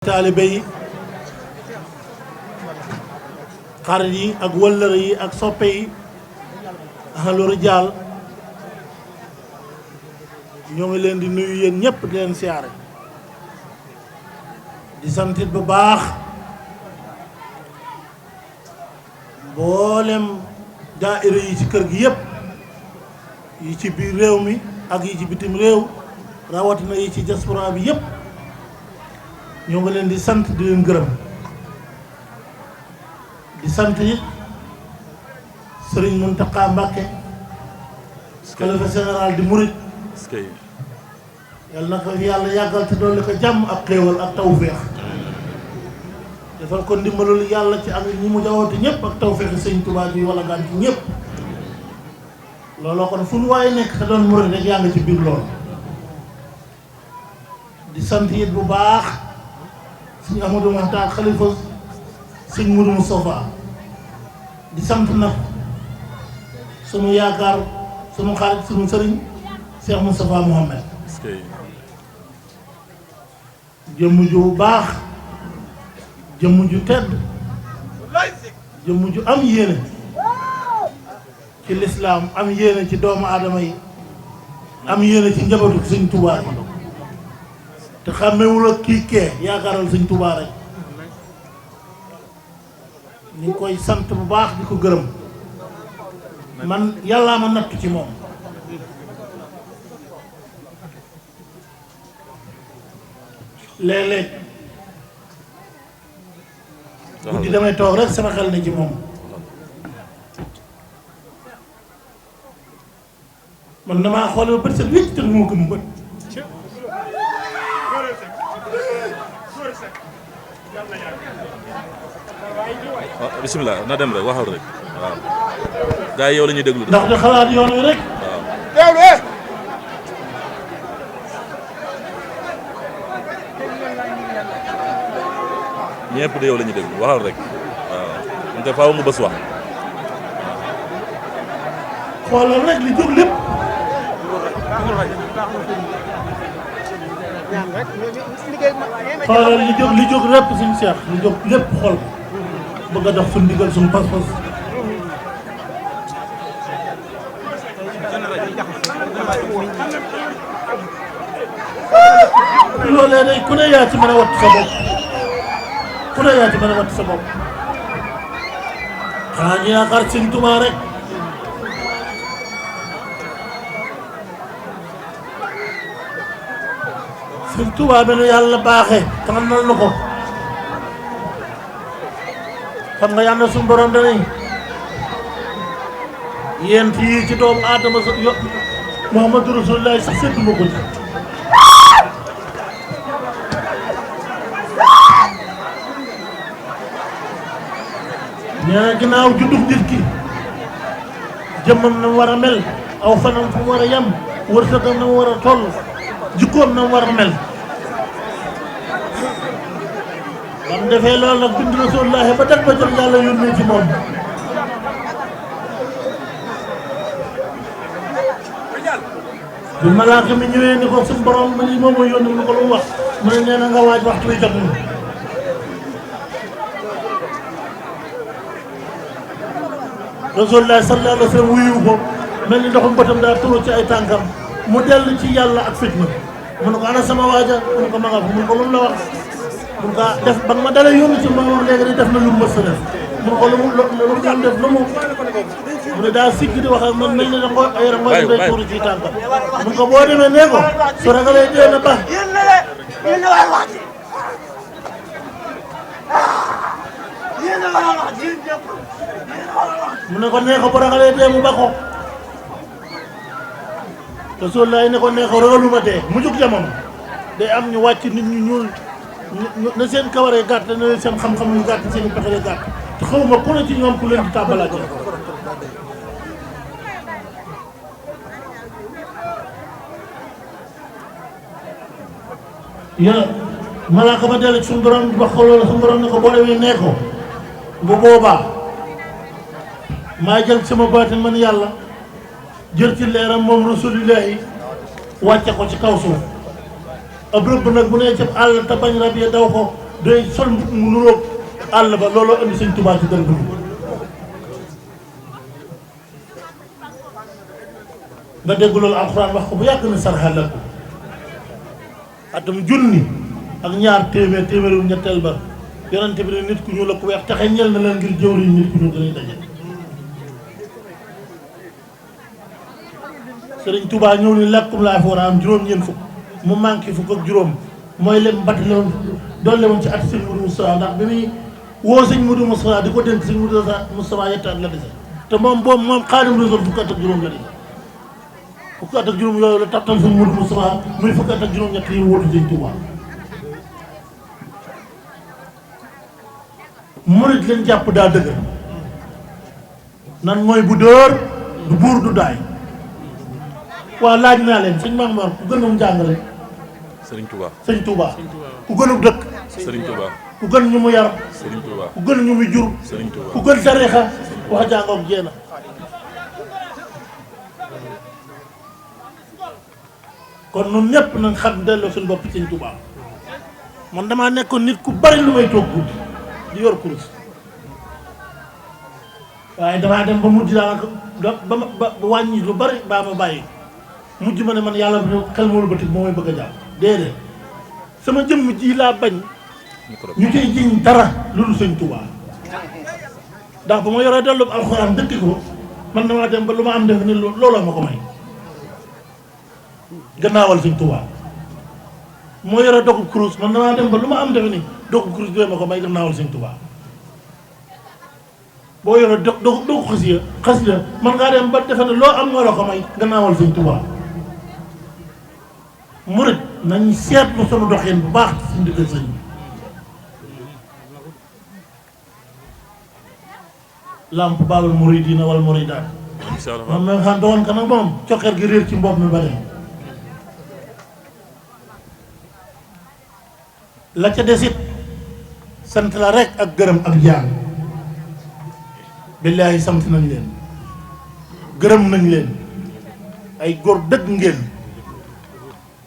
taalibe yi xarit yi ak wëllëre yi ak soppe yi ahlu rijaal ñoo ngi leen di nuyu yéen ñëpp di leen siyaare di santit bu baax mboolem daayira yi ci kër gi yëpp yi ci biir réew mi ak yi ci bitim réew rawatina yi ci diaspora bi yëpp ñoo ngi leen di sant di leen gërëm di sant it Sëriñ Muntaxa Mbàkke xalifa général di murit yàlla na ko yàlla yàggal te dolli ko jàmm ak xéewal ak tawféex defal ko ndimbalul yàlla ci ak ñi mu jawoote ñëpp ak tawféexi Sëñ Tuubaa bi wala gaan ci ñëpp looloo kon fu nu waaye nekk te doon murit rek yaa ngi ci biir loolu di sant it bu baax sëñ Amadou Mahtar xalifa sëñ Modou Moustapha di sant nag sunu yaakaar sunu xarit sunu sëriñ Cheikh Moustapha Mohamed jëmm ju baax jëmm ju tedd jëmm ju am yéene ci lislaam am yéene ci doomu aadama yi am yéene ci njabootu sëñ Tuubaa yi te xàmmewul ak kii kee yaakaaral sëñ Tuubaa rek ñu ngi koy sant bu baax di ko gërëm man yàllaa ma nattu ci moom léeg-léeg guddi damay toog rek sama xel ne ci moom man damaa xoole ba bët set wécc te moo ko mu bët waaw bisimilah na dem rek waxal rek waaw gars yi yow la ñuy déglu ndax di xalaat yoon wi rek waaw teewlu ñëpp de yow la ñuy déglu waxal rek waaw ñun te faaw mu bës wax xoolal rek li jóg lépp xoolal li jóg lépp suñu seex li jóg lépp xool bëgg a dox suñu digal suñu pas-pas loolee day ku ne yaa ci mën a wattu sa bopp ku ne yaa ci mën a wattu sa bopp xanaa ñu yaakaar Sëñ Tuubaa rek Sëñ Tuubaa bi nu yàlla baaxee tànnal na ko xam nga yàlla suñu borom danañ yéen yi ci doomu aadama sa yo Muhammadu Rasulullaahi sax séddu ma ko ci nee na ginnaaw juddug nit ki jëmmam na mu war a mel aw fanam fu mu war a yem wërsëgam na mu war a toll jikkoom na mu war a mel bam defee loolu nag bind Rasulullaahi ba dat ba jot yàlla yónnee ci moom bi malaaka mi ñëwee ni ko suñu borom ma ni moom mooy yónni mu ko lu mu wax mu ne nee na nga waaj waxtu wi jot na Rasulullaahi sallallaahu alayhi wa sallam wuyu ko mel ni ndoxum bëtam daa turu ci ay tànkam mu dellu ci yàlla ak fitna mu ne ko ana sama waaja mu ne ko ma nga fa mu ne ko lu mu la wax mu ne ko def ba nga ma dalee yónni ci moom wax léegi di def na lu mu mës a def mu ne ko lu mu daan def lu mu mu ne daa sigg di wax ak man mel ni da ay rangoy day tuuru ci tànkam mu ne ko boo demee nee ko su ragalee dee na ba mu ne ko nee ko bu ragalee dee mu ba ko Rasulullaahi ne ko nee ko ragaluma dee mu jug jamono day am ñu wàcc nit ñu ñuul na seen kawaree gàtt na leen seen xam-xam yu gàtt seen pexe yu gàtt te xawma ku ne ci ñoom ku leen di tàbbalaat yéen malaaka ma dellu suñu borom wax ko loolu suñu borom ne ko boo demee nee ko bu boobaa maa jël sama baatin man yàlla jël ci leeram moom Rasulullaahi wàcce ko ci kaw suuf ab rëbb nag bu nee ci àll te bañ rab yi daw ko day sol mu nuróog àll ba looloo indi sëñ Tuubaa ci dër bi nga dégg loolu alxuraan wax ko bu yàgg na sarxa la ko atam junni ak ñaar téeméeru ñetteel ba yonente bi ne nit ku ñuul ak ku weex taxe ñel na leen ngir jëwriñ nit ku ñuul dañuy daje sëriñ Touba ñëw ni lekkum laa fi war a am juróom-ñeent fukk mu manqué fukk ak juróom mooy lem mbatti la woon doon le woon ci at sëñ Modou Moustapha ndax bi muy woo sëñ Modou Moustapha di ko dénk sëñ Modou Moustapha yetti at la dese te moom boobu moom Xaadimu Rasuul fukk at ak juróom la dese fukk at ak juróom yooyu la taftal sëñ Modou Moustapha muy fukk at ak juróom-ñett yi wóotu sëñ Touba murit leen jàpp daa dëgër nan mooy bu dóor du buur du daay waaw laaj naa leen sëñ Maam Mor ku gënum jàngale Sëriñ Touba sëñ Touba ku gënu dëkk Sëriñ Touba ku gën ñu mu yar Sëriñ Touba ku gën ñu mu jur Sëriñ Touba ku gën tarixa wax jàngoog jéena kon nun ñëpp nañ xam delloo suñu bopp sëñ Touba man damaa nekkoon nit ku bari lu may toog guddi di yor kurus waaye damaa dem ba mujj daanaka ba wàññi lu bari baa ma bàyyi mujj ma ne man yàlla xel ma wëlbati moo may bëgg a jàpp déedéet sama jëmm ji laa bañ ñu koy jiñ dara loolu sëñ Touba ndax ba ma yoree dellu alxuraan dëkk ko man damaa dem ba lu ma am def ni looloo ma ko may gannaawal sëñ Touba moo yore dogub kurus man damaa dem ba lu ma am def ni dogub kurus bi ma ko may gannaawal sëñ Touba boo yore dogu xasiya man ngaa dem ba defe ne loo am nga la ko may gannaawal sëñ Touba murit nañ seetlu sunu doxin bu baax ci suñu diggal sëñ bi lamp baabal muridina wal muridaat moom na nga xam doon ka nag moom cokkeer gi réer ci mbopp mi bare la ca desit sant la rek ak gërëm ak jaan billaahi sant nañ leen gërëm nañ leen ay góor dëgg ngeen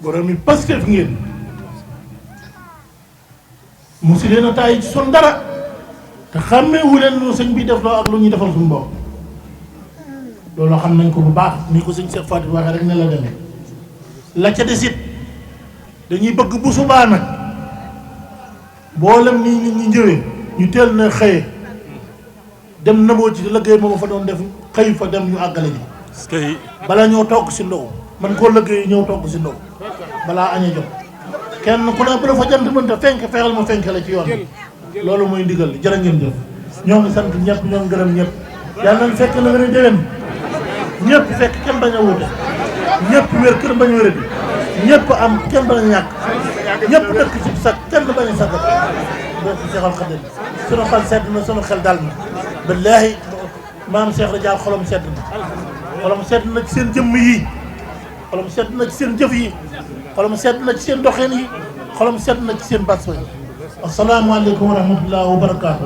góor mi Pastef ngeen mu si leen a taay ci son dara te xàmmeewu leen lu sëñ bi def loo ak lu ñuy defal suñu bopp loolu xam nañ ko bu baax ni ko sëñ Cheikh Fatou waxee rek ne la demee la ca desit dañuy bëgg bu subaa nag mboolem nii nit ñi njëwee ñu teel na xëye dem na moo ci liggéey moom fa doon def xëy fa dem ñu àggale ji bala ñoo togg si ndox man koo liggéey ñëw togg si ndox balaa aña jot kenn ku ne bu la fa jant mënta fenk fexeel ma fenk la ci yoon loolu mooy ndigal li jërë ngeen jëf ñoo ngi sant ñëpp ñoo ngi gërëm ñëpp yàlla nañ fekk na nga ne déwén ñëpp fekk kenn bañ a wuute ñëpp wér kenn bañ a wér bi ñëpp am kenn bañ a ñàkk ñëpp dëkk ci sax kenn bañ a sagat boo ko seexal xadim sunu xel sedd na sunu xel dal na billaahi maam Cheikh Radial xolam sedd na ci seen jëmm yi xolam sedd na ci seen jëf yi xolam sedd na ci seen doxin yi xolam sedd na ci seen bàtt yi asalaamaaleykum wa rahmatulah wa barakaatu